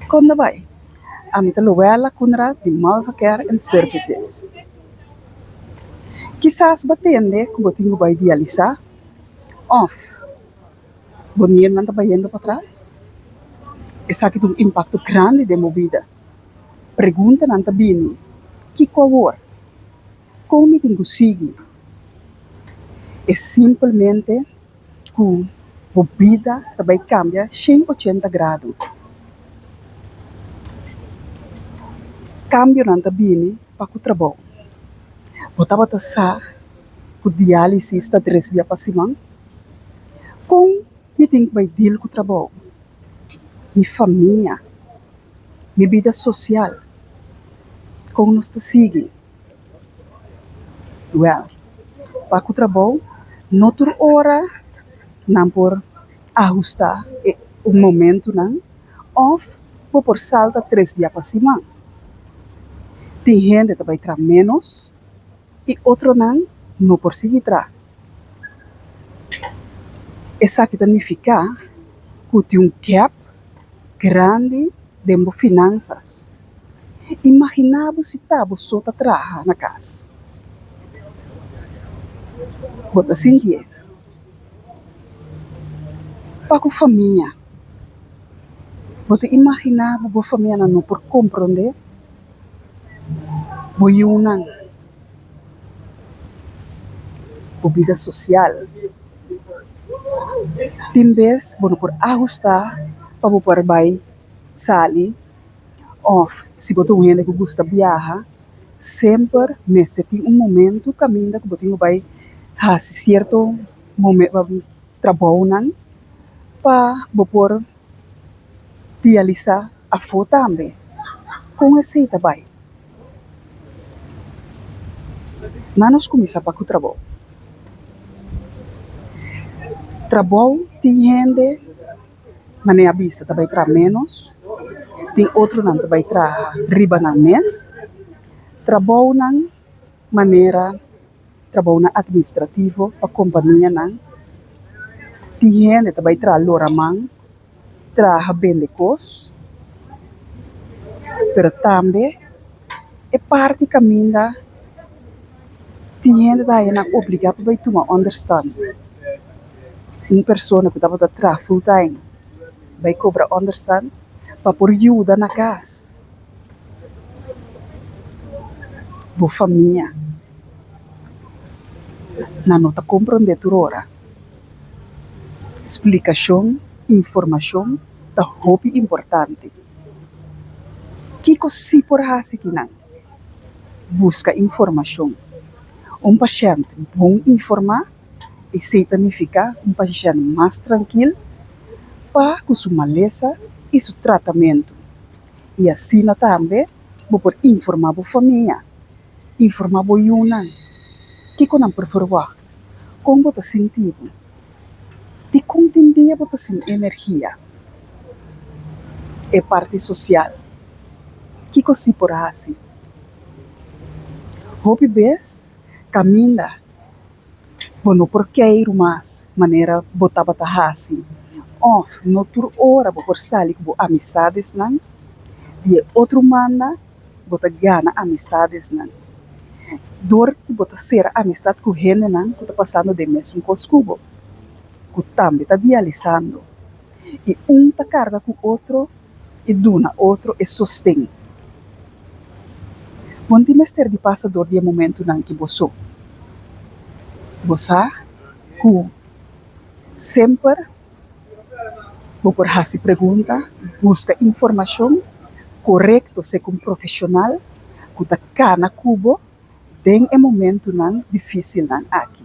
Kon ta bai? Ami ta Luella Coenraad di Malva Care and Services. Kisas bo tende ku bo tin ku bai dialisá òf bo niernan ta bayendo patras? Esaki ta un impakto grandi den bo bida. Preguntanan ta bini, Kiko awor? Kon mi tin ku sigui? E simpelmente ku bo bida ta bai kambia shen ochenta grado. Kambionan ta bini pa ku trabou. Bo tabata sa ku diálisis ta tres bia pa siman? Kon mi tin ku bai dil ku trabou, mi famia, mi bida sosial? Kon nos ta sigui? Wèl, pa ku trabou no tur ora nan por ahustá e momentunan òf bo por salta tres bia pa siman. Tin hende ta bai traha ménos i otronan no por sigui traha. Esaki ta nifiká ku tin un gèp grandi den bo finansas. Imaginá bo si ta bo so ta traha na kas. Bo ta sintié pa ku famia. Bo ta imaginá bo bo famianan no por komprondé bo yunan, bo bida sosial. Tin bes bo no por ahustá pa bo por bai sali. Òf si bo ta un hende ku gusta biaha, semper mester tin un momentu kaminda ku bo tin ku bai hasi sierto trabounan pa bo por realisá afó tambe. Kon esei ta bai? Na nos kuminsá pa ku trabou. Trabou tin hende. Manera a bisa ta bai traha ménos, tin otronan ta bai traha riba nan mes. Trabounan manera trabounan atministrativo pa kompanianan, tin hende ta bai traha lora man, traha bende kos, pero tambe e parti kaminda tin hende ta haña nan obligá pa bai tuma ònderstant. Un persona ku tabata traha full time bai kobra ònderstant pa por yuda na kas. Bo famia nan no ta komprondé tur ora. Splikashon, informashon ta hopi importante. Kiko si por hasi kinan? Buska informashon. Un pashènt bon informá. Esei ta nifiká un pashènt mas trankil pa ku su malesa i su tratamentu. I asina tambe bo por informá bo famia, informá bo yunan kiko nan por ferwagt, kon bo ta sinti bo, dikon tin dia bo ta sin energia, e parti sosial, kiko si por hasi. Hopi bes kaminda. Bo no por keiru mas manera bo tabata hasi òf no tur ora bo por sali ku bo amistadesnan. Di e otro manda bo ta gana amistadesnan dor ku bo ta sera amistad ku hendenan ku ta pasando den mesun kos ku bo, ku tambe ta dialisando. I un ta karga ku otro i duna otro e sosten. Bo no tin mester di pasa dor di e momentunan ki bo so. Bo sa ku semper bo por hasi pregunta, buska informashon korekto segun profeshonal ku ta kana ku bo den e momentunan difísilnan aki.